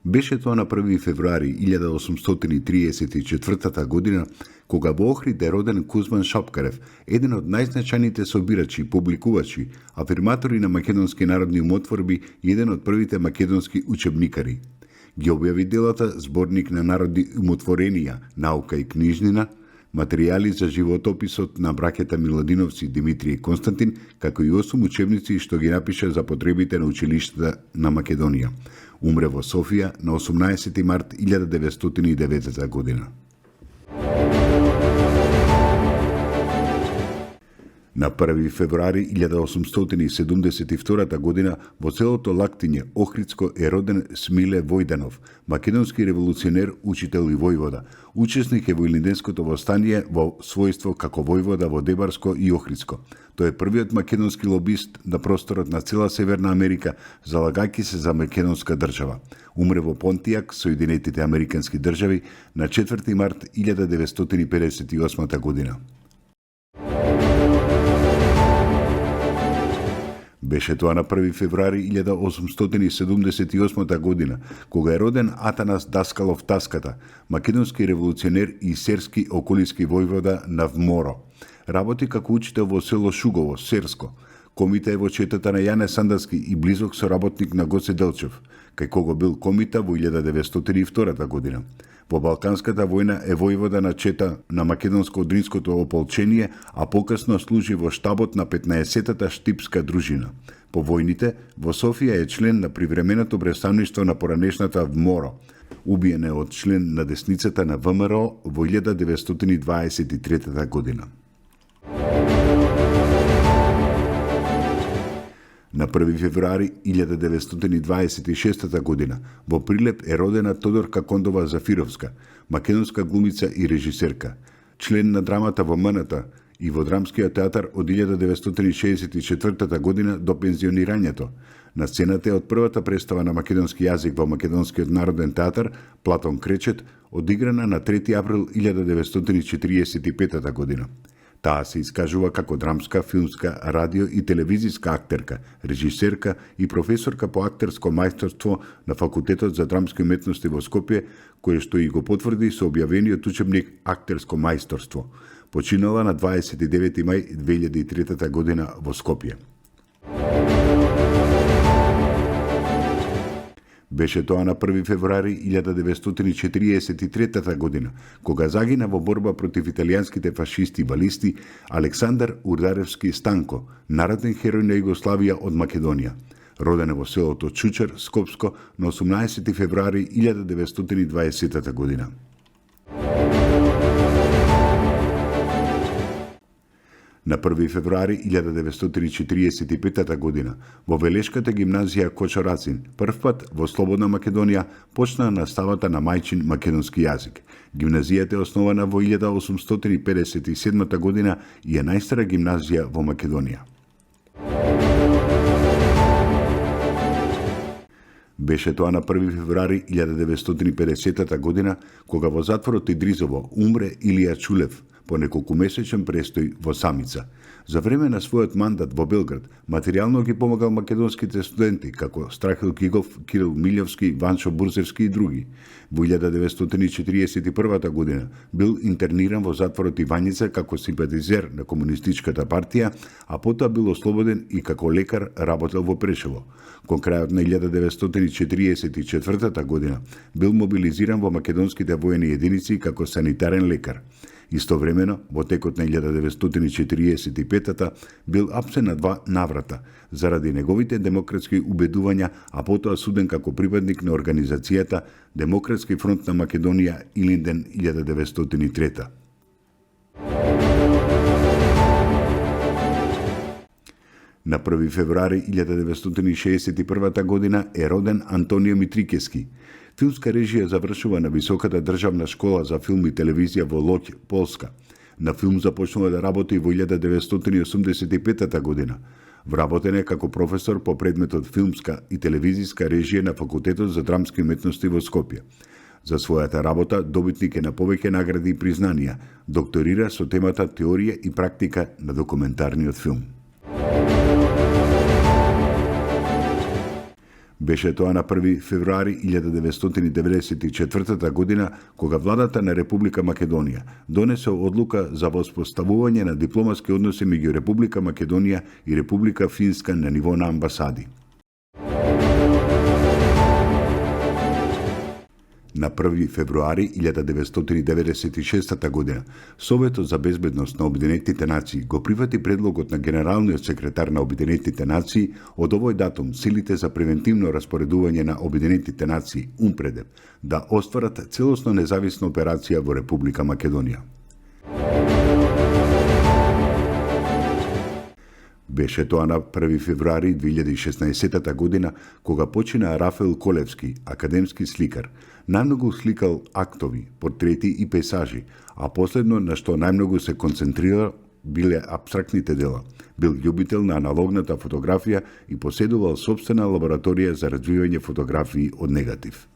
Беше тоа на 1 февруари 1834 година, кога во Охрид е роден Кузман Шапкарев, еден од најзначајните собирачи, публикувачи, афирматори на македонски народни умотворби и еден од првите македонски учебникари. Ги објави делата Зборник на народни умотворенија, наука и книжнина, материјали за животописот на браќата Миладиновци Димитрije и Константин, како и 8 учебници што ги напиша за потребите на училиштата на Македонија. Умре во Софија на 18 март 1909 година. На 1 февруари 1872 година во селото Лактиње, Охридско, е роден Смиле Војданов, македонски револуционер, учител и војвода. Учесник е во Илинденското востание во својство како војвода во Дебарско и Охридско. Тој е првиот македонски лобист на просторот на цела Северна Америка, залагајќи се за македонска држава. Умре во Понтијак, Соединетите Американски држави, на 4 март 1958 година. Беше тоа на 1 февруари 1878 година, кога е роден Атанас Даскалов Таската, македонски револуционер и серски околински војвода на Вморо. Работи како учител во село Шугово, Серско. Комита е во четата на Јане Сандаски и близок соработник на Гоце Делчев, кај кого бил комита во 1902 година. Во Балканската војна е војвода на чета на македонско-одринското ополчение, а покасно служи во штабот на 15-та штипска дружина. По војните, во Софија е член на привременото представништво на поранешната Вморо. Убиен е од член на десницата на ВМРО во 1923 година. На 1 февруари 1926 година во Прилеп е родена Тодорка Кондова Зафировска, македонска глумица и режисерка, член на драмата во МНТ и во Драмскиот театар од 1964 година до пензионирањето. На сцената е од првата представа на македонски јазик во Македонскиот народен театар Платон Кречет, одиграна на 3 април 1945 година. Таа се искажува како драмска, филмска, радио и телевизиска актерка, режисерка и професорка по актерско мајсторство на Факултетот за драмски уметности во Скопје, кое што и го потврди со објавениот учебник Актерско мајсторство. Починала на 29 мај 2003 година во Скопје. Беше тоа на 1 февруари 1943 година, кога загина во борба против италијанските фашисти и балисти Александар Урдаревски Станко, народен херој на Југославија од Македонија. Роден е во селото Чучер, Скопско, на 18 февруари 1920 година. На 1 февруари 1945 година во Велешката гимназија Кочорацин, првпат во Слободна Македонија, почна наставата на мајчин македонски јазик. Гимназијата е основана во 1857 година и е најстара гимназија во Македонија. Беше тоа на 1 февруари 1950 година, кога во затворот Идризово умре Илија Чулев по неколкумесечен престој во самица. За време на својот мандат во Белград, материјално ги помагал македонските студенти, како Страхил Гигов, Кирил Милјовски, Ванчо Бурзевски и други. Во 1941 година бил интерниран во затворот Ивањица како симпатизер на Комунистичката партија, а потоа бил ослободен и како лекар работел во Прешево. Кон крајот на 1944 година бил мобилизиран во македонските воени единици како санитарен лекар. Истовремено, во текот на 1945 бил апсен на 2 наврата, заради неговите демократски убедувања, а потоа суден како припадник на организацијата Демократски фронт на Македонија Илинден 1903. На 1 февруари 1961 година е роден Антонио Митрикески. Филмска режија завршува на Високата државна школа за филм и телевизија во Лоќ, Полска. На филм започнува да работи во 1985 година. Вработен е како професор по предметот филмска и телевизиска режија на Факултетот за драмски уметности во Скопје. За својата работа добитник е на повеќе награди и признанија. Докторира со темата Теорија и практика на документарниот филм. Беше тоа на 1 февруари 1994 година, кога владата на Република Македонија донесе одлука за воспоставување на дипломатски односи меѓу Република Македонија и Република Финска на ниво на амбасади. На 1 февруари 1996 година, Советот за безбедност на Обединетите нации го прифати предлогот на Генералниот секретар на Обединетите нации од овој датум силите за превентивно распоредување на Обединетите нации УНПРЕДЕП да остварат целосно независна операција во Република Македонија. Беше тоа на 1 февруари 2016 година, кога почина Рафаел Колевски, академски сликар. Најмногу сликал актови, портрети и пейсажи, а последно на што најмногу се концентрира биле апстрактните дела. Бил љубител на аналогната фотографија и поседувал сопствена лабораторија за развивање фотографии од негатив.